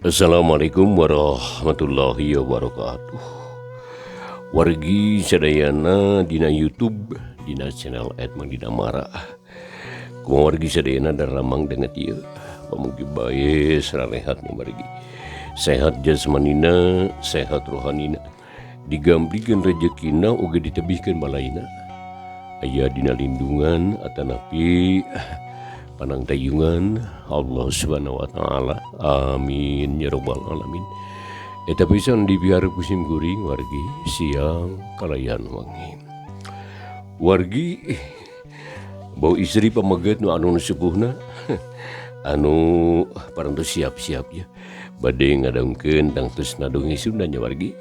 Assalamualaikum warahmatullahi wabarakatuh. Wargi sadayana dina YouTube dina channel Edmang Dinamara. Kumaha wargi sadayana daramang danget ieu. Pamugi bae sararehat nya wargi. Sehat jasmanina, sehat rohanina. Digamblikeun rejekina oge ditebihkeun balaina. Aya dina lindungan atanapi panangtayungan Allah Subhanahu wa taala. Amin ya rabbal alamin. Eta pisan dipiara kusim kuring wargi siang kalayan wangi. Wargi bau istri pameget nu anu sepuhna anu parantos siap-siap ya. Bade ngadongkeun tangtos nadongi Sunda nya wargi.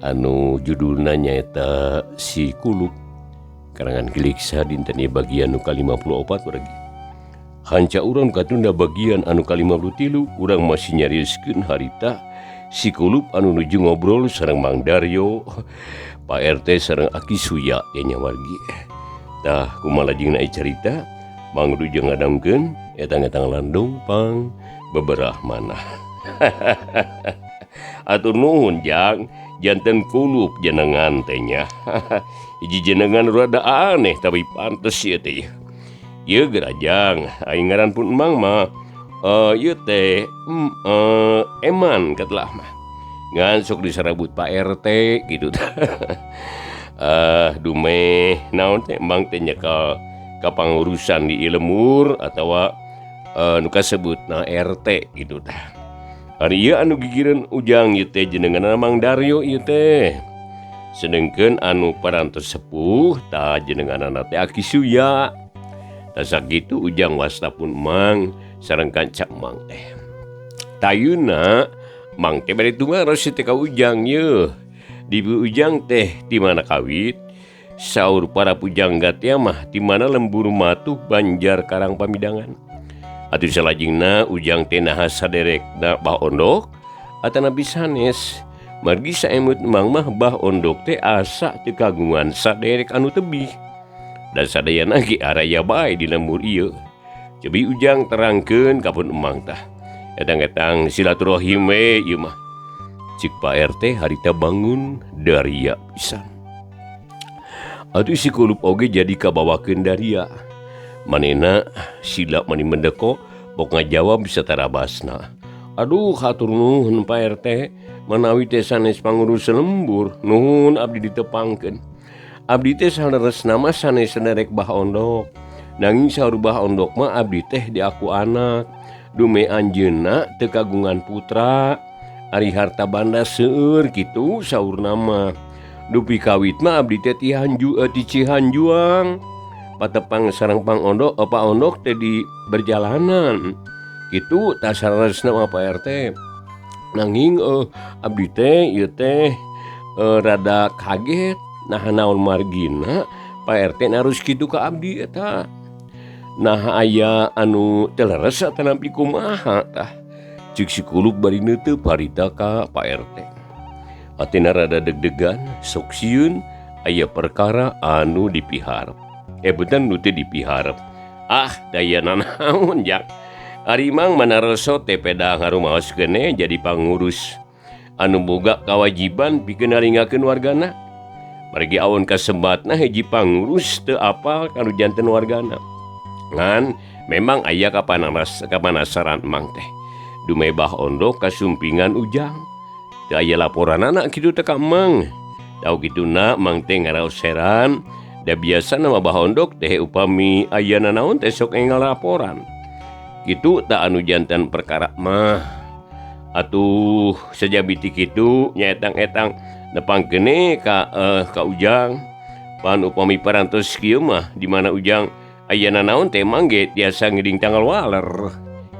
Anu judulna nyaeta Si Kulup. Karangan Kiliksa dinten ieu bagian nu ka-54 wargi. Hanca urang katunda bagian anu ka-53 urang masih nyarioskeun harita Si Kulup anu nuju ngobrol sareng Mang Daryo, Pak RT sareng Aki Suya teh nya wargi. Tah kumaha lajengna carita Mang Rujo ngadangkeun etang-etang landung pang beberah manah. Atur nuhun jang janten kulup jenengan teh nya. Hiji jenengan rada aneh tapi pantes ieu teh. Ieu gerajang aing ngaran pun emang mah ieu teh eman katelah mah. Ngan sok disarabut Pak RT gitu tah. Dumeh naon teh emang teh nyekel kapangurusan di lembur atawa nu kasebutna RT gitu tah. Ari ieu anu gigireun Ujang ieu teh jenenganna Mang Daryo ieu teh. Sedengkeun anu parantos sepuh tah jenenganna teh Aki Suya. Tah sakitu Ujang wasta pun Mang sareng kanca Mang teh. Tayuna Mang teh bade tumaros teh ka Ujang yeuh. Di Ujang teh di mana kawit? Saur para pujangga teh mah di mana lembur matuh Banjar Karang Pamidangan. Atuh salajengna Ujang teh naha saderekna Bah Ondok atanapi sanes. Margi saemut Mang mah Bah Ondok teh asa teu kagungan saderek anu tebih. Dan sadayana ge araya bae di lembur ieu. Cobi Ujang terangkeun ka pun Emang tah. Etang-etang silaturahim we ieu mah. Cik Pak RT harita bangun daria pisan. Atuh Si Kulup oge jadi kabawakeun daria. Manehna sila mani mendeko pok ngajawab satarabasna. Aduh hatur nuhun Pak RT manawi teh sanes pangurus lembur nuhun abdi ditepangkeun. Abdi teh saleresna mah sanes saderek Bah Ondok. Nanging saur Bah Ondok mah abdi teh diaku anak. Dume anjeunna teu kagungan putra. Ari harta banda seueur kitu saurna mah. Dupi kawit mah abdi teh ti Cihanjuang. Patepang sareng Pang Ondok, Pak Ondok teh di berjalanan. Kitu tah saleresna mah Pak RT. Nanging abdi teh ieu teh rada kaget. Nah naon margina Pak RT narus kitu ka abdi eta. Nah aya anu teu leres atanapi kumaha tah. Cik Si Kulup bari neuteub harita ka Pak RT. Atina rada deg-degan sok sieun aya perkara anu dipiharep. Beuteung nu teu dipiharep. Ah daya nanaon jang. Ari Mang manareso teh peda ngarumaos keneh jadi pangurus anu boga kawajiban pikeun naringakeun wargana. Margi awon kasebatna hiji pangurus teu apal kanu janten wargana. Ngan memang aya kapanasaran Mang teh. Dume Bah Ondok kasumpingan Ujang. Teu aya laporanana kitu teh ka Mang. Tau kituna Mang teh ngaraos heran. Da biasana mah Bah Ondok teh upami aya nanaon teh sok enggal laporan. Kitu tak anu jantan perkara mah. Atuh sajabiti kitu nya etang-etang nepang kene ka Ujang. Pan upami parantos kieu mah di mana Ujang aya nanaon teh Mang ge tiasa ngiring tanggal waler.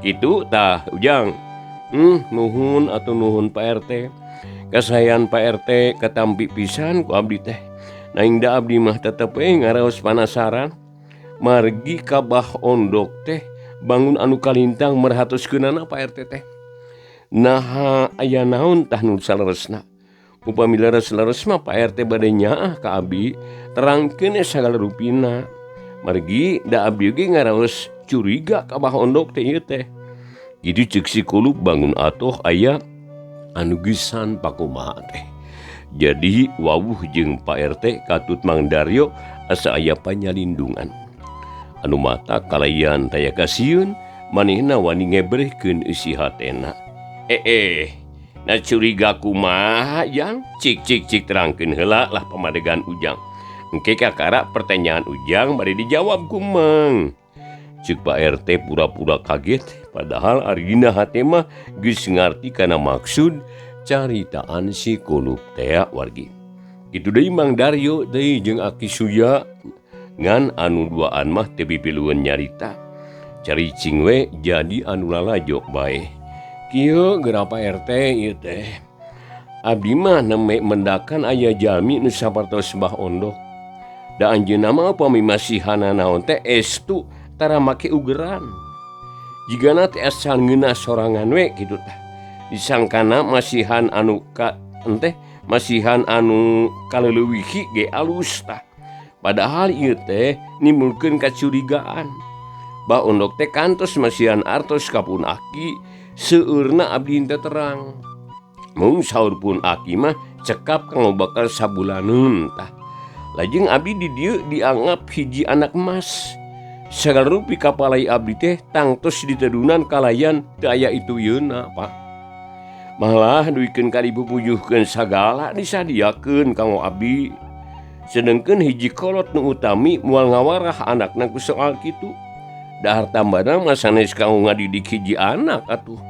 Kitu tah Ujang. Nuhun atuh nuhun Pak RT. Kasayan Pak RT katampi pisan ku abdi teh. Nanging da abdi mah tetep we ngaraos panasaran. Margi ka Bah Ondok teh bangun anu kalintang merhatoskeunana Pak RT teh. Naha aya naon tah nu saleresna. Upami leres-leres mah Pak RT bade nyaah ka abdi terangkeun sagala rupina. Margi da abdi ge ngaraos curiga ka Bah Ondok teh ieu teh. Kitu ceuk si Kulup bangun atoh aya anu geusan pakumaha teh. Jadi wawuh jeung Pak RT katut Mang Daryo asa aya panyalindungan. Anu mata kalayan taya kasieun manehna wani ngebrehkeun eusi hatena. Nah curiga kumaha jang? Cik cik cik terangkeun heula lah pamadegan Ujang. Engke kakara pertanyaan Ujang bari dijawab ku Mang. Ceuk Pak RT pura-pura kaget padahal ari dina hate mah geus ngarti kana maksud caritaan si Kulup tea wargi. Kitu deui Mang Daryo deui jeung Aki Suya ngan anu duaan mah teu pipilueun nyarita. Caricing we jadi anu lalajok bae. Kieu geura Pak RT ieu teh. Abdi mah nembe mendakan aya jalmi nu sapertos Bah Ondok. Da anjeunna mah upami masihana naon teh estu tara make ugeran. Jigana teh asal ngeunah sorangan we kitu tah. Disangkana masihan anu ka enteh masihan anu kaleulewihi ge alus tah. Padahal ieu teh nimbulkeun kacurigaan. Bah Ondok teh kantos masihan artos ka pun aki seueurna abdi teh terang. Mung saur pun aki mah cekap kanggo bakal sabulaneun tah. Lajeng abdi di dieu dianggap hiji anak emas. Sagala rupi kapalai abdi teh tangtos ditedunan kalayan teu aya itu yeuna Pak. Malah duikeun ka dipupujuhkeun sagala disadiakeun kanggo abdi. Sedengkeun hiji kolot nu utami moal ngawarah anakna ku soal kitu. Dahar tambana mah sanes kanggo ngadidik hiji anak atuh.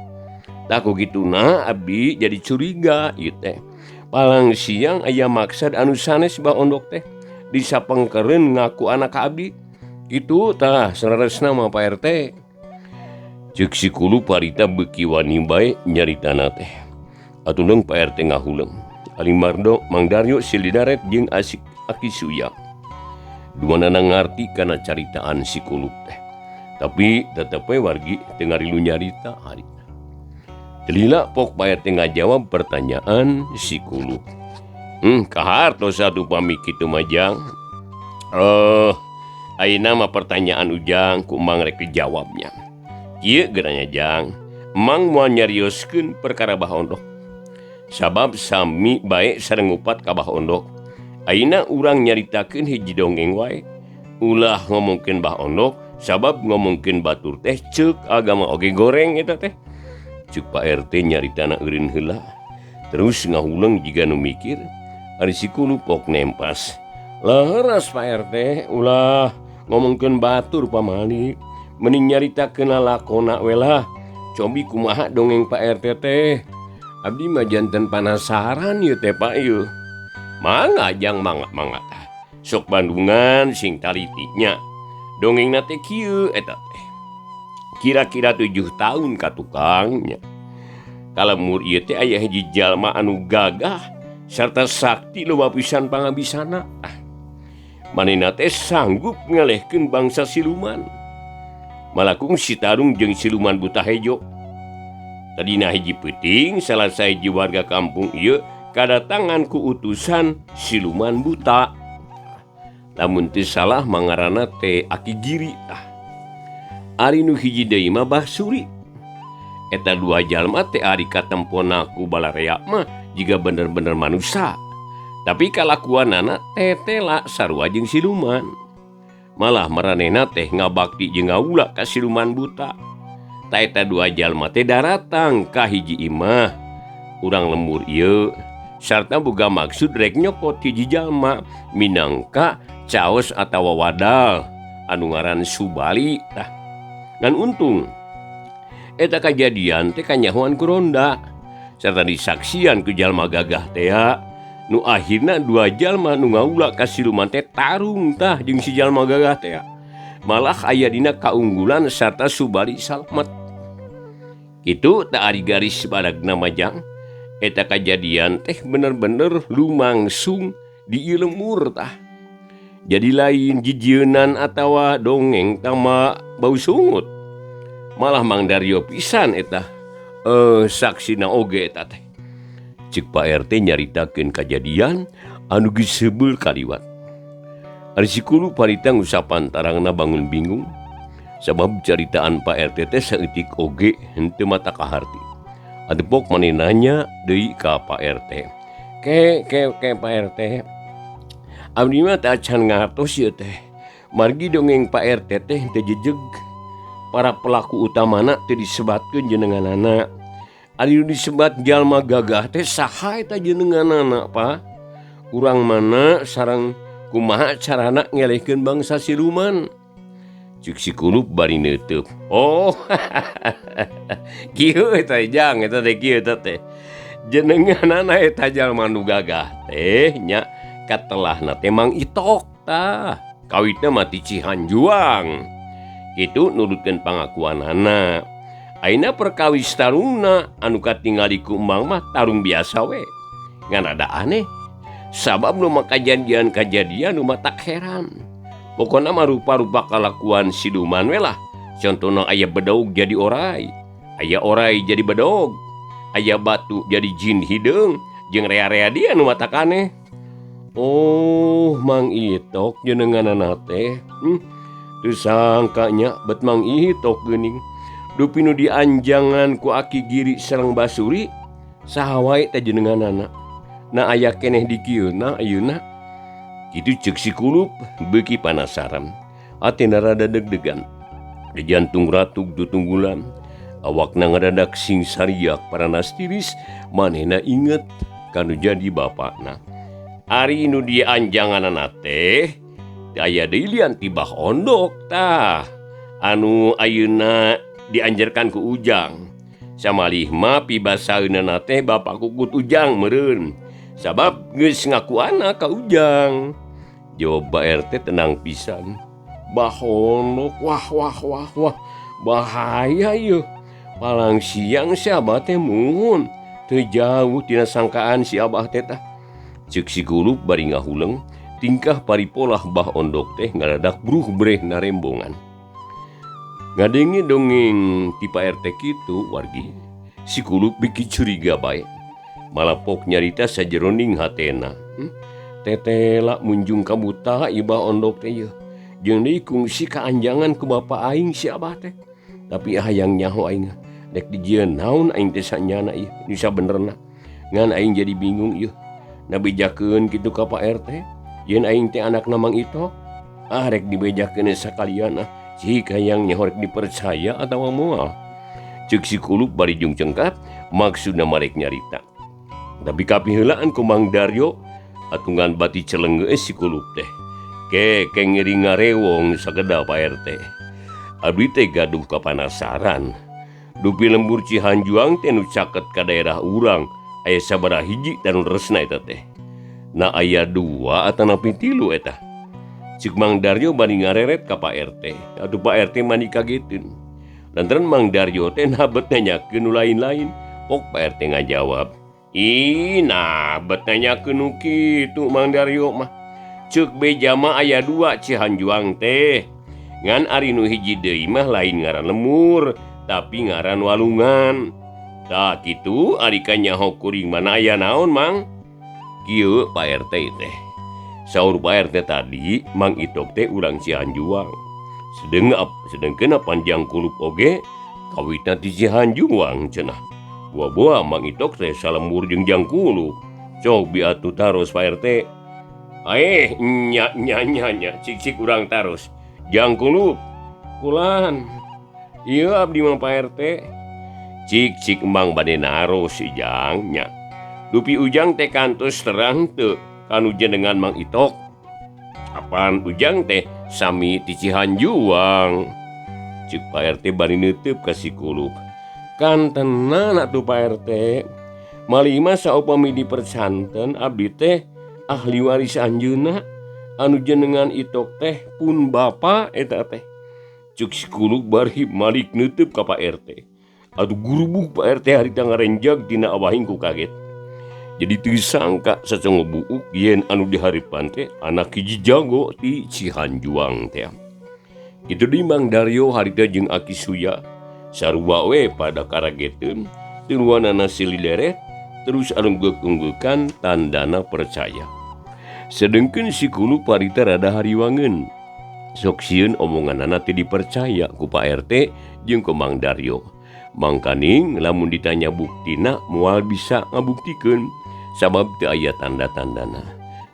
Tah ku kituna abdi jadi curiga ieu teh. Palang siang aya maksad anu sanes Bah Ondok teh disapengkereun ngaku anak ka abdi. Kitu tah saleresna mah Pak RT. Ceuk si Kulup harita beuki wani bae nyaritana teh. Atuh leung Pak RT ngahuleung. Ari Mardo Mang Daryo silidaret jeung asik Aki Suya. Duanana ngarti kana caritaan si Kulup teh. Tapi tetep we wargi teu ngarilu nyarita harita. Lila pok Pak RT ngajawab pertanyaan si Kulup. Kahartos atuh pami kitu mah jang. Ayeuna mah pertanyaan Ujang ku Mang rek dijawabnya. Kieu geuranya jang, Mang moal nyarioskeun perkara Bah Ondok. Sabab sami bae sareng ngupat ka Bah Ondok. Ayeuna urang nyaritakeun hiji dongeng wae. Ulah ngomongkeun Bah Ondok, sabab ngomongkeun batur teh ceuk agama oge goreng eta teh. Ceuk Pak RT nyaritana eureun heula. Terus ngahuleung jiga nu mikir, ari si Kulup pok nempas. Leres Pak RT, ulah ngomongkeun batur pamali. Mending nyaritakeun lalakona we lah. Cobi kumaha dongeng Pak RT teh. Abdi mah janten panasaran ieu teh Pak ieu. Mangga jang mangga mangga tah. Sok Bandungan sing talitinya. Dongengna teh kieu eta teh. Kira-kira 7 tahun ka tukangnya. Kalemur ieu teh aya hiji jalma anu gagah sarta sakti loba pisan pangabisana. Manehna teh sanggup ngalehkeun bangsa siluman. Malakung si Tarung jeung siluman buta hejo. Tadina hiji peuting salah sahiji warga kampung ieu kadatangan ku utusan siluman buta. Lamun teu salah mangaranna teh Aki Giri tah. Ari nu hiji deui mah Bah Suri. Eta dua jalma teh ari katempona ku balarea mah jiga bener-bener manusa. Tapi kalakuanana tetela sarua jeung siluman. Malah maranehna teh ngabakti jeung ngaula ka siluman buta. Ta eta dua jalma teh daratang ka hiji imah urang lembur ieu sarta boga maksud rek nyokot hiji jalma minangka caos atawa wadal anu ngaran Subali tah. Ngan untung eta kajadian teh kanyahoan ku ronda sarta disaksian ku jalma gagah tea nu akhirna dua jalma nu ngaula ka siluman teh tarung tah jeung si jalma gagah tea. Malah aya dina kaunggulan sarta Subali salamet. Kitu tah ari garis badagna majang eta kajadian teh bener-bener lumangsung di ieu lembur tah. Jadi lain jijienan atawa dongeng tama bau sungut. Malah Mang Daryo pisan eta saksina oge eta teh. Ceuk Pak RT nyaritakeun kajadian anu geus seubeuh kaliwat. Ari si Kulup harita ngusapan tarangna bangun bingung. Sabab caritaan Pak RT teh saeutik oge henteu mata kaharti. Adepok maneh nanya deui ka Pak RT. Ke ke ke Pak RT. Abdi mah teh acan ngartos ieu teh. Margi dongeng Pak RT teh teu jejeg. Para pelaku utamana teu disebatkeun jenenganana. Ari nu disebat jalma gagah teh saha eta jenenganana, Pak? Urang mana sareng kumaha carana ngelehkeun bangsa siluman? Cek si Kulup bari neuteub. Oh, kieu eta jang eta teh kieu eta teh. Jenenganana eta jalma nu gagah teh nya katelahna teh Mang Itok tah. Kawitna mah ti Cihanjuang. Kitu nurutkeun pangakuanana. Ayeuna perkawis tarungna anu katingali ku Emang mah tarung biasa we. Ngan rada aneh. Sabab nu mah kajadian-kajadian nu mah tak heran. Pokona mah rupa-rupa kalakuan siluman we lah. Contohna aya bedog jadi orai, aya orai jadi bedog, aya batu jadi jin hideung, jeung rea-rea dia nu matak aneh. Oh, Mang Itok jenenganana teh. Teu sangka nya bet Mang Itok geuning. Dupi nu dianjangan ku Aki Giri sareng Basuri, saha wae teh jenenganana. Na aya keneh di kieuna ayeuna. Kitu ceuk si Kulup beuki panasaran. Atina rada deg-degan. Di jantung ratug tutunggulan. Awakna ngadadak sing sariak paranas tiris, manehna inget kanu jadi bapakna. Ari nu dianjanganana teh aya deui lian ti Bah Ondok tah. Anu ayeuna dianjerkan ku Ujang. Samalih mah pibasaeunana teh bapak kukut Ujang meureun. Sabab geus ngakuana ka Ujang. Jawab Pak RT tenang pisan. Bah Ondok wah wah wah wah bahaya ieu. Palang siang si Abah teh muhun. Teu jauh tina sangkaan si Abah teh tah. Ceuk si Kulup bari ngahuleng, tingkah paripolah Bah Ondok teh ngadadak bruh breh narembongan. Ngadenge dongeng ti Pak RT kitu wargi, si Kulup biki curiga bae. Malapok nyarita sajeroning hatena. Tetela munjung ka buta ieu Bah Ondok teh ieu. Jeung deui kungsi kaanjangan ku bapa aing si Abah teh. Tapi hayang nyaho aing rek dijieun naon aing teh sanyana ieu nu sabenerna. Ngan aing jadi bingung ieu. Nabejakeun kitu ka Pak RT, yen aing teh anakna Mang Itok. Ah rek dibejakeun sakalian ah. Cik hayang nyaho rek dipercaya atawa moal. Ceuk si Kulup bari jeung cengkap maksudna marek nyarita. Tapi kapiheulaan ku Mang Daryo atungan bati celenggeus si Kulup teh. Ke ke ngiring ngarewong sageda Pak RT. Abdi teh gaduh kapanasaran. Dupi lembur Cihanjuang teh nu caket ka daerah urang aya sabaraha hiji tanu resna eta teh. Na aya 2 atanapi 3 eta. Ceuk Mang Daryo bari ngareret ka Pak RT. Atuh Pak RT mani kageteun. Lantaran Mang Daryo teh nabet nanyakeun nu lain-lain. Pok Pak RT ngajawab, "Ih, nabet nanyakeun nu kitu Mang Daryo mah. Ceuk beja mah aya 2 Cihanjuang teh. Ngan ari nu hiji deui mah lain ngaran lemur, tapi ngaran walungan. Tah kitu ari kanyaho kuring mana aya naon, Mang?" Kieu Pak RT teh. Saur Pak RT tadi, Mang Itok teh urang Cihanjuang. Sedengkeun panjang Kulup oge kawitna ti Cihanjuang cenah. Buah-buah Mang Itok teh salembur jeung Jang Kulup. Cok bi atuh taros Pak RT. Aeh, nya nya nya nya cik-cik urang taros. Jang Kulup. Kulan. Ieu abdi mah Pak RT. Cik-cik Mang bade naros si Jang nya. Dupi Ujang teh kantos terang teu kanu jenengan Mang Itok. Apaan Ujang teh sami ti Cihanjuang. Ceuk Pak RT bari neuteub ka si Kulup. Kan tenan atuh Pak RT. Malih mah saupami dipercanten abdi teh ahli waris anjeunna anu jenengan Itok teh pun bapa eta teh. Ceuk si Kulup bari malik neuteub ka Pak RT. Aduh gurubug Pak RT harita ngarenjag tina awahing ku kaget. Jadi teu sangka sacongo buuk yen anu dihareupan teh anak hiji jago ti Cihanjuang teh. Kitu deui Mang Daryo harita jeung Aki Suya sarua we pada karageteun, tiluanana silideret terus alunggeuk-unggukan tandana percaya. Sedengkeun si Kulup harita rada hariwangeun. Sok sieun omonganana teu dipercaya ku Pak RT jeung ku Mang Daryo. Mangkaning lamun ditanya buktina moal bisa ngabuktikeun sabab teu aya tanda-tandana.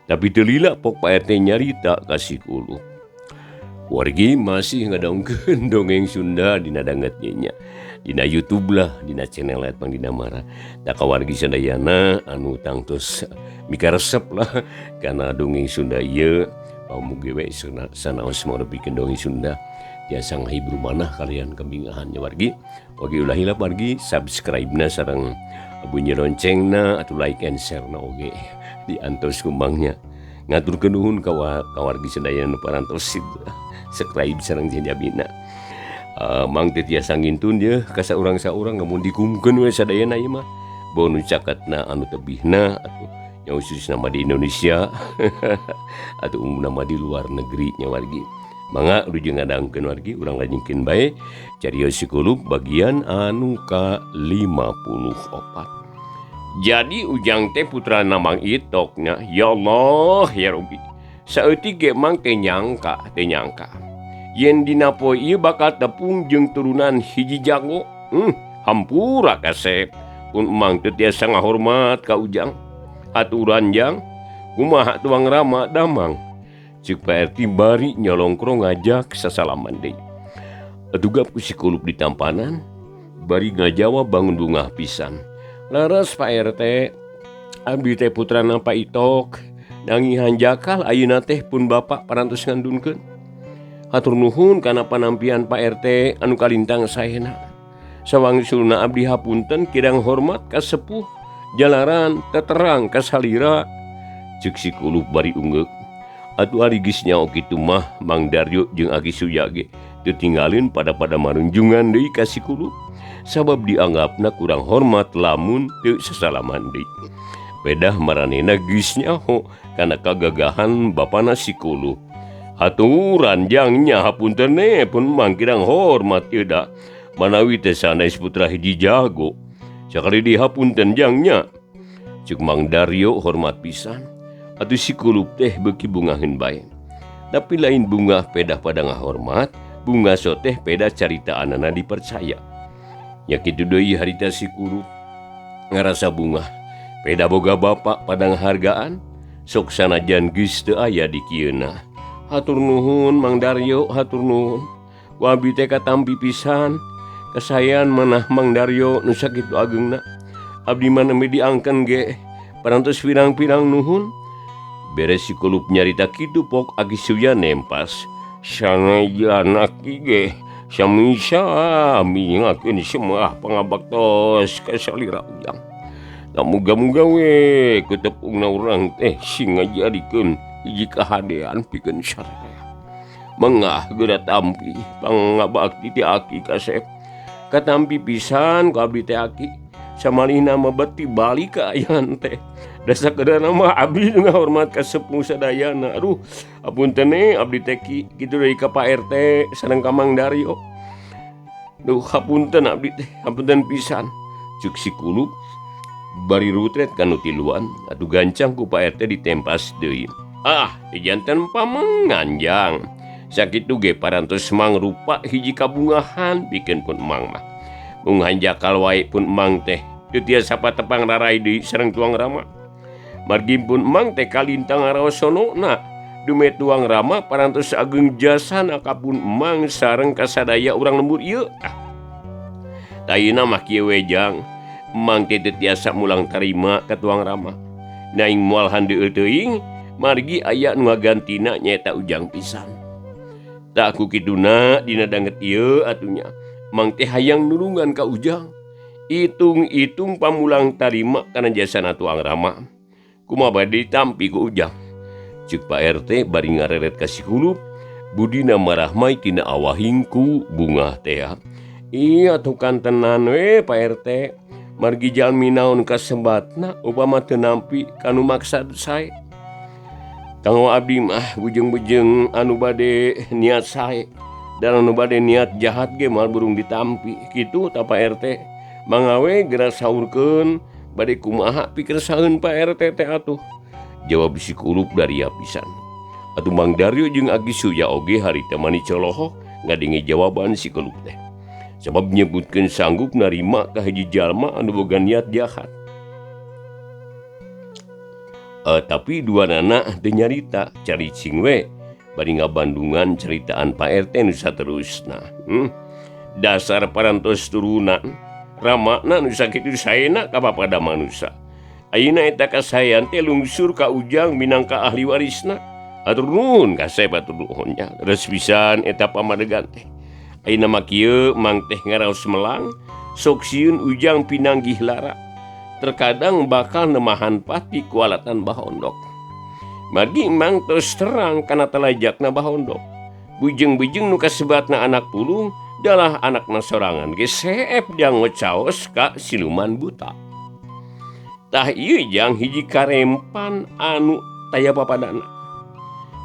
Tapi teu lila pok Pak RT nyarita ka si Kulup. Wargi masih ngadongkeun dongeng Sunda dina danget nya. Dina YouTube lah, dina channel Letpang Dina Mara. Tak wargi sadayana anu tangtos mikaresep lah kana dongeng Sunda ieu. Pamugi we sanaos mangrebikeun dongeng Sunda tiasa ngahibur manah kalian kembingahan nya wargi. Wargi ulah hilap wargi subscribe-na sareng bunyi loncengna atau like and share-na oge diantos kumbangnya. Ngaturkeun nuhun ka wargi sadayana nu parantos subscribe sareng jajabina. Mang teh tiasa ngintun ye ka saurang-saurang lamun dikumkeun we sadayana ieu mah. Bau nu caketna anu tebihna atuh yang khusus nama di Indonesia atau umum nama di luar negeri nya wargi. Mangga rujeng ngadangkeun wargi urang lanjutkeun bae carios Si Kulup bagian anu ka 54. Jadi Ujang teh putrana Mang Itok nya. Ya Allah ya Rabbi. Saeutik ge Mang teh nyangka, teh nyangka. Yen dina poe ieu bakal tepung jeung turunan hiji jago. Hampura kasep. Pun Mang teu tiasa ngahormat ka Ujang. Aturan jang kumaha tuang Rama damang. Ceuk Pak RT bari nyolongkrong ngajak sasalaman deui. Atuh ku si Kulup di tampanan bari ngajawab bangun bungah pisan. Leres Pak RT, abdi teh putrana Pak Itok, nangihan jakal ayeuna teh pun bapak parantos ngandunkeun. Hatur nuhun kana panampian Pak RT anu kalintang saena. Sawangsulna abdi hapunten kirang hormat ka sepuh jalaran teterang ka salira. Ceuk si Kulup bari ungeuk. Atuh ari geus nyaho kitu mah Mang Daryo jeung Aki Suya ge teu tinggalin pada-pada marunjungan deui ka si Kulup. Sabab dianggapna kurang hormat lamun teu sasalaman deui. Pedah maranehna geus nyaho kana kagagahan bapana si Kulup. Aturan jangnya hapunten pun Mang kirang hormat ieu da. Manawi teh sanes putra hiji jago. Sakali dihapunten jangnya. Ceuk Mang Daryo hormat pisan. Atuh si Kulup teh beuki bungaheun bae. Tapi lain bungah pedah pada ngahormat, bunga soteh pedah caritaanana dipercaya. Nya kitu deui harita si Kulup ngarasa bungah. Pedah boga bapak pada ngahargaan, sok sanajan geus teu aya di kieuna. Hatur nuhun Mang Daryo, hatur nuhun. Ku abdi teh katampi pisan. Kasayan manah Mang Daryo nu sakitu ageungna. Abdi mah nembe diangken ge parantos pirang-pirang nuhun. Beres si Kulup nyarita kitu pok Aki Suya nempas. Sanajan aki ge sami-sami ngakeun semah pangabaktos ka salira Ujang. Da muga-muga we kutepungna urang teh sing ngajadikeun hiji kahadean pikeun sararea. Mengah geura tampi pangabakti ti aki kasep. Katampi pisan ku abdi teh aki. Samalihna mah beti balik ka ayan teh. Da sakedarna mah abdi nu ngahormat ka sepuh sadayana. Aduh, apunten abdi teh ki kitu deui ka Pak RT sareng ka Mang Daryo. Duh, hapunten abdi teh, hapunten pisan. Ceuk si Kulup bari rutret ka nu tiluan, atuh gancang ku Pak RT ditempas deui. Ah, janten pamengan jang. Sakitu ge parantos mangrupa hiji kabungahan pikeun pun Mang mah. Mung hanjakal wae pun Mang teh teu tiasa patepang rarai deui sareng tuang Rama. Margi pun Mang teh kalintang ngaraosonona. Dume tuang Rama parantos ageung jasana ka pun Mang sareng kasadaya urang lembur ieu. Ah. Tayina mah kieu we jang. Mang teh teu tiasa mulang tarima ka tuang Rama. Naing moal handeueul teuing margi aya nu ngagantina nyaeta Ujang pisan. Tak ku kiduna dina danget ieu atunya. Mang teh hayang nulungan ka Ujang. Itung-itung pamulang tarima kana jasana tuang Rama. Kumaha bade ditampi ku Ujang. Ceuk Pak RT bari ngareret ka si Kulup, budina marahmai tina awahing ku bungah teh. Iya atuh kantenan we Pak RT. Margi jalmi naon kasebatna upama teu nampi kanu maksad sae. Kanggo abdi mah bujeng-bujeng anu bade niat sae dan anu bade niat jahat ge moal burung ditampi kitu ta Pak RT. Mangawe geura saurkeun bade kumaha pikeursaeun Pak RT teh atuh. Jawab si Kulup dari pisan. Atuh Mang Daryo jeung Aki Suya oge harita mani colohok ngadenge jawaban si Kulup teh. Sabab nyebutkeun sanggup narima ka hiji jalma anu boga niat jahat. Tapi dua nana teu nyarita caricing we bari ngabandungan ceritaan Pak RT nu saterusna. Dasar parantos turunan ramakna nu sakitu saena ka bapada manusa. Ayeuna eta kasaean teh lungsur ka Ujang minangka ahli warisna. Atur nuhun ka saya batur nuhun nya. Leres pisan eta pamadegan teh. Ayeuna mah kieu mang teh ngaraos melang sok sieun Ujang pinanggih lara. Terkadang bakal nemahan pati ku alatan Bah Ondok. Margi mang terus terang kana talajakna Bah Ondok. Bujeng-bujeng nu kasebatna anak pulung dalah anakna sorangan ge seep dianggo caos ka siluman buta. Tah ieu jang hiji karempan anu taya papadana.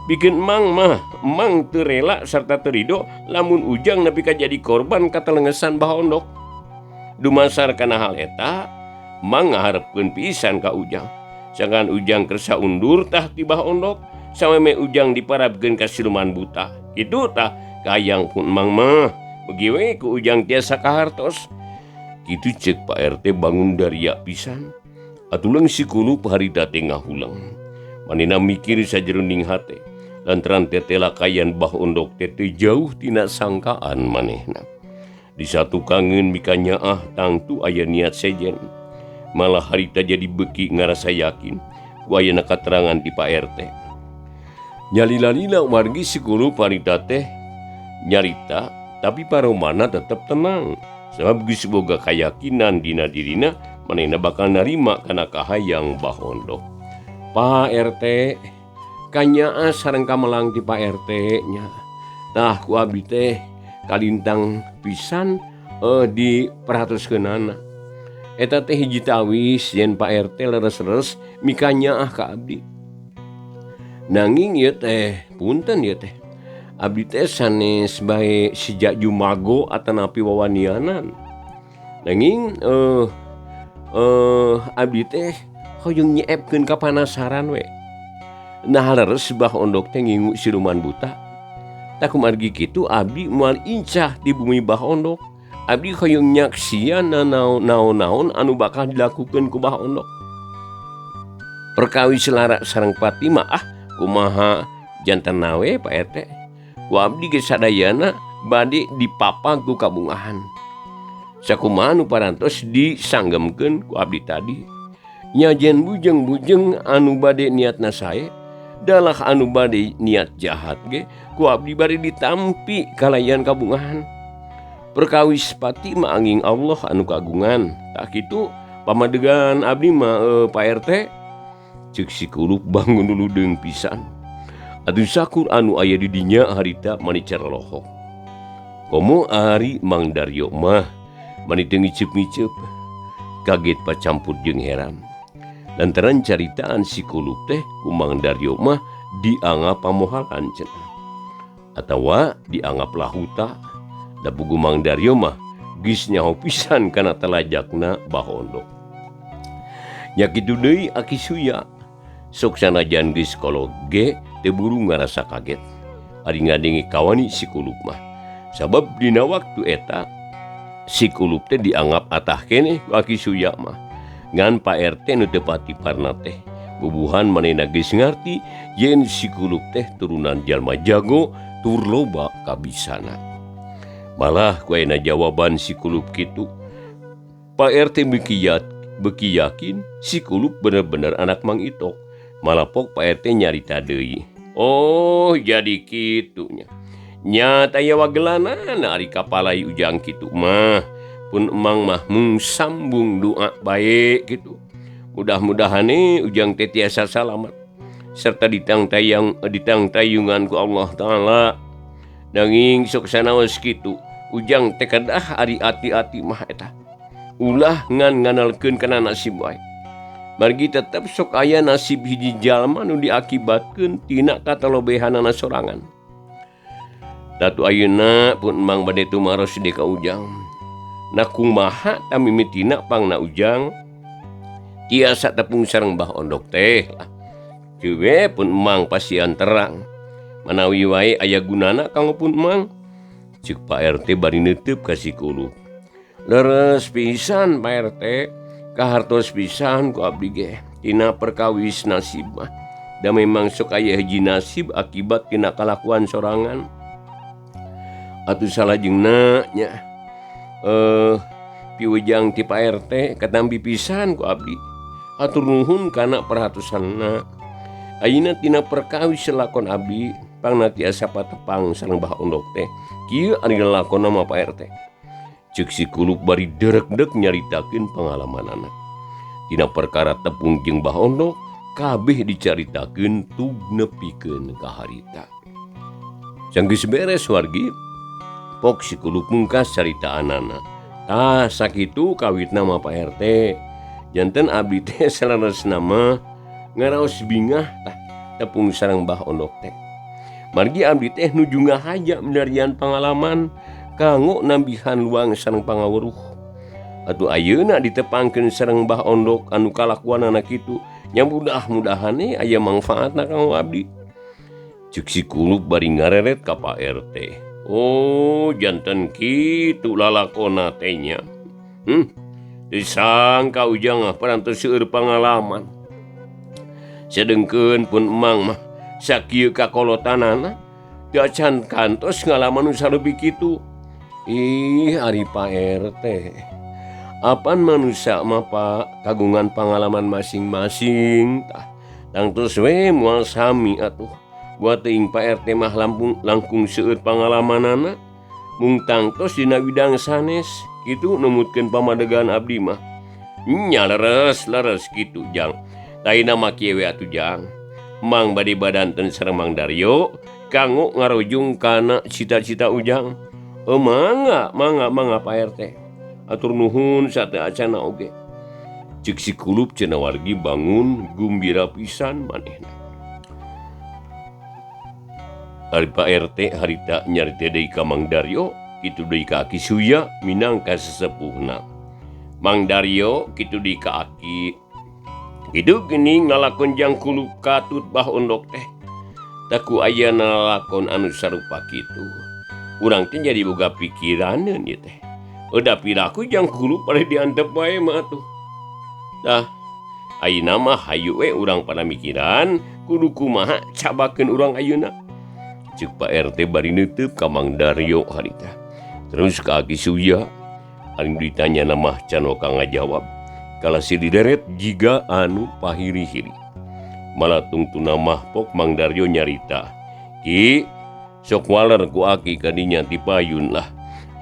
Bikin mang mah mang teu rela sarta teu rido lamun Ujang nepi ka jadi korban katelengesan Bah Ondok. Dumasar kana hal eta mang ngaharepkeun pisan ka Ujang. Sangkan Ujang kersa undur tah ti Bah Ondok sameme Ujang diparabkeun ka siluman buta. Kitu tah kayang pun mang mah beugi we ku Ujang tiasa kahartos. Kitu ceuk Pak RT bangun daria pisan. Atuh si Kulup harita teh ngahulang. Manehna mikir sajeroning hate lantaran tetela kayan Bah Ondok teh teu jauh tina sangkaan manehna. Di satu kangen mika nyaah tangtu aya niat sejen. Malah harita jadi beuki ngarasa yakin ku ayana katerangan ti Pak RT. Nyalila-lila wargi si Kulup harita teh nyarita tapi paromana tetep tenang sebab geus boga kayakinan dina dirina manehna bakal narima kana kahayang Bah Ondok. Pak RT kanyaah sareng kamelang ti Pak RT nya. Tah ku abdi teh kalintang pisan diperhatoskeunana. Eta teh hiji tawis yen Pak RT leres-leres mika nyaah ka abdi. Nanging ieu teh punten ieu teh. Abdi teh sanes bae sejak jumago atanapi wawanianan. Nanging abdi teh hoyong nyeepkeun ka panasaran we. Nah leres Bah Ondok teh ngingu siluman buta. Tah kumargi kitu abdi moal incah di bumi Bah Ondok. Abdi hoyong nyaksian naon-naon anu bakal dilakukeun ku Bah Ondok. Perkawis lara sareng Fatimah ah kumaha janten nawe Pak RT. Ku abdi ge sadayana bade dipapag ku kabungahan. Sakumaha nu parantos disanggemkeun ku abdi tadi. Nyajen bujeng-bujeng anu bade niatna sae, dalah anu bade niat jahat ge ku abdi bade ditampi kalayan kabungahan. Perkawis Fatimah anging Allah anu kagungan. Tak kitu pamadegan abdi mah Pak RT. Ceuk si Kulup bangun dulu deung pisan. Atuh sakur anu aya di dinya harita mani carolohok. Komo ari Mang Daryo mah mani teu ngiceup-ngiceup. Kaget pacampur jeung heran. Lantaran caritaan si Kulup teh ku Mang Daryo mah dianggap pamohalan cenah. Atawa dianggap lahuta. Da pugu Mang Daryo mah geus nyaho pisan kana talajakna Bah Ondok. Nya kitu deui Aki Suya. Sok sanajan geus kolot ge teu buru ngarasa kaget. Ari ngadenge kawani si Kulup mah. Sabab dina waktu eta si Kulup teh dianggap atah keneh ku Aki Suya mah. Ngan Pak RT nu teu pati parna teh. Bubuhan manehna geus ngarti yen si Kulup teh turunan jalma jago tur loba kabisana. Malah ku ayeuna jawaban si Kulup kitu, Pak RT beuki yakin si Kulup bener-bener anak Mang Itok. Malapok Pak RT nyarita deui. Oh jadi kitunya. Nya taya wagelanan ari kapalai Ujang kitu mah. Pun emang mah mung sambung doa bae kitu. Mudah-mudahan nih Ujang teh tiasa salamat serta ditangtayungan ku Allah Ta'ala. Nanging sok sanaos kitu Ujang teh kedah ari ati-ati mah eta. Ulah ngan nganalkeun kana nasib wae. Margi tetep sok aya nasib hiji jalma nu diakibatkeun tina katalobehanana sorangan. Datu ayeuna pun emang bade tumaros deui ka Ujang. Na kumaha tamimitina pangna Ujang tiasa tepung sareng Bah Ondok teh lah. Cewe pun emang pasian terang. Manawi wae aya gunana kanggo pun Mang. Ceuk Pak RT bari neuteub ka si Kulup. Leres pisan Pak RT, kahartos pisan ku abdi ge tina perkawis nasib mah. Da memang sok aya hiji nasib akibat tina kalakuan sorangan. Atuh salajengna nya piwejang ti Pak RT katampi pisan ku abdi. Hatur nuhun kana perhatosanna. Ayeuna tina perkawis lakon abdi pangna tiasa patepang sareng Bah Ondok teh. Kieu ari lalakonna mah Pak RT. Ceuk si Kulup bari derek-dek nyaritakeun pangalamanana. Tina perkara tepung jeung Bah Ondok kabeh dicaritakeun tug nepikeun ka harita. Sanggeus beres wargi, pok si Kulup mungkas caritaanana. Tah sakitu kawitna mah Pak RT. Janten abdi teh saleresna mah ngaraos bingah tah tepung sareng Bah Ondok teh. Margi abdi teh nuju ngahaja milarian pangalaman kanggo nambihan luang sareng pangaweruh. Atuh ayeuna ditepangkeun sareng Bah Ondok anu kalakuanana kitu, nya mudah-mudahan aya mangfaatna kanggo abdi. Ceuk si Kulup bari ngareret ka Pak RT. Oh, janten kitu lalakona teh nya. Disangka Ujang mah parantos seueur pangalaman. Sedengkeun pun Emang mah sakieu kakolotanana teu acan kantos ngalaman nu saleubi kitu. Ih, ari Pak RT. Apan manusia mah Pak kagungan pangalaman masing-masing tah. Tangtos we moal sami atuh. Buat teuing Pak RT mah langkung seueur pangalamanana mung tangtos dina widang sanes kitu numutkeun pamadegan abdi mah. Nya leres-leres kitu Jang. Taina mah kieu we atuh Jang. Mang bade badanten sareng Mang Daryo kanggo ngarujung kana cita-cita Ujang. Mangga, mangga, mangga Pak RT. Atur nuhun sateu acana oge. Ceuk si Kulup cenah wargi bangun gumbira pisan manehna. Ari Pak RT harita nyarita deui ka Mang Daryo, kitu deui ka Aki Suya minangka sesepuhna. Mang Daryo kitu deui ka Aki. Kitu geuning lalakon Jang Kulup katut Bah Ondok teh. Taku aya lalakon anu sarupa kitu. Urang teh jadi boga pikiraneun ieu teh. Udah piraku Jang Kulup bari diantep wae mah atuh. Tah, ayeuna mah hayu we urang pada mikiran kudu kumaha cabakeun urang ayeuna. Ceuk Pak RT bari neuteub ka Mang Daryo harita. Terus ka Aki Suya, ari ditanya mah can oka ngajawab. Kalah dideret jiga anu pahiri-hiri. Malah tungtuna mah pok Mang Daryo nyarita. Ki, sok waler ku Aki kadinya ti payun lah.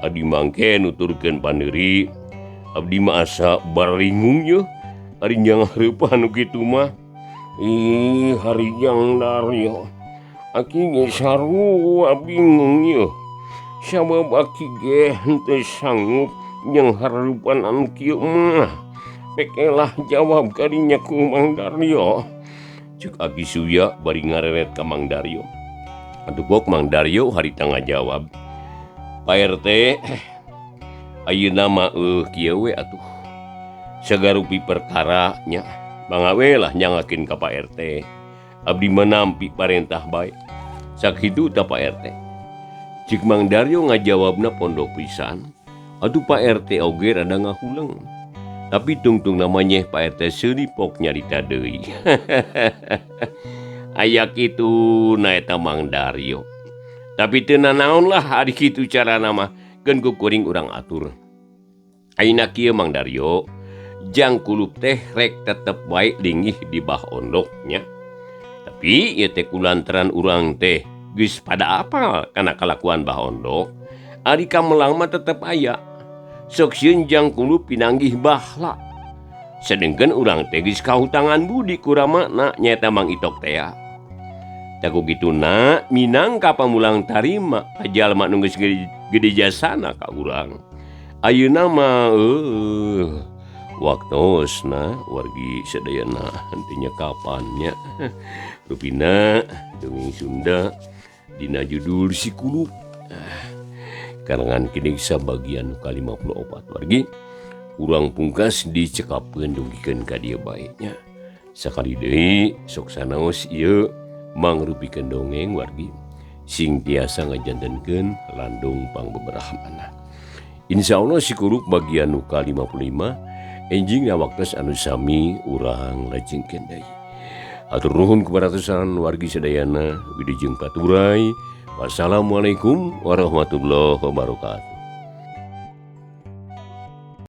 Abdi mangke nuturkeun pandeuri. Abdi mah asa baringung yeuh. Ari jang hareupan nu kitu mah. Ih, hari Jang Daryo. Aki ge sarua bingung yeuh. Sabab Aki ge henteu sanggup jeung hareupan anu kieu mah. Pekelah jawab kadinya ku Mang Daryo. Ceuk Aki Suya bari ngareret ka Mang Daryo. Atuh bok Mang Daryo harita ngajawab. Pak RT, ayeuna mah kieu we atuh. Sagarupi perkara nya. Mangga we lah nyangakeun ka Pak RT. Abdi menampi parentah bae. Sakitu ta Pak RT. Cik Mang Daryo ngajawabna pondok pisan. Atuh Pak RT oge rada ngahuleng. Tapi tungtung namanya Pak RT seuri pok nyarita deui. Aya kitu na eta Mang Daryo. Tapi teu nanaon lah ari kitu carana mah keun ku kuring urang atur. Ayeuna kieu Mang Daryo, Jang Kulup teh rek tetep wae linggih di Bah Ondok nya. Tapi ieu teh kulantaran urang teh geus pada apal kana kalakuan Bah Ondok, ari kamelang mah tetep aya. Sok sieun Jang Kulup pinanggih bahla. Sedengkeun urang teh geus kahutangan budi ku ramana nyaeta Mang Itok teh. Taku kituna minangka pamulang tarima ka jalma nu geus gede jasana ka urang. Ayeuna mah waktosna wargi sadayana henteu kapannya. Rupina dongeng Sunda dina judul Si Kulup. Karangan kini sabagian ka-54 wargi. Urang pungkas dicekapkeun dugikeun ka dieu bae nya. Sakali deui sok sanaos ieu mangrupikeun dongeng wargi. Sing tiasa ngajantenkeun landung pangbeberahmana. Insya Allah sikuruk bagian nu ka-55 enjing waktos anu sami urang lajengkeun deui. Hatur nuhun kepada wargi sadayana, wilujeng paturay. Wassalamualaikum warahmatullahi wabarakatuh.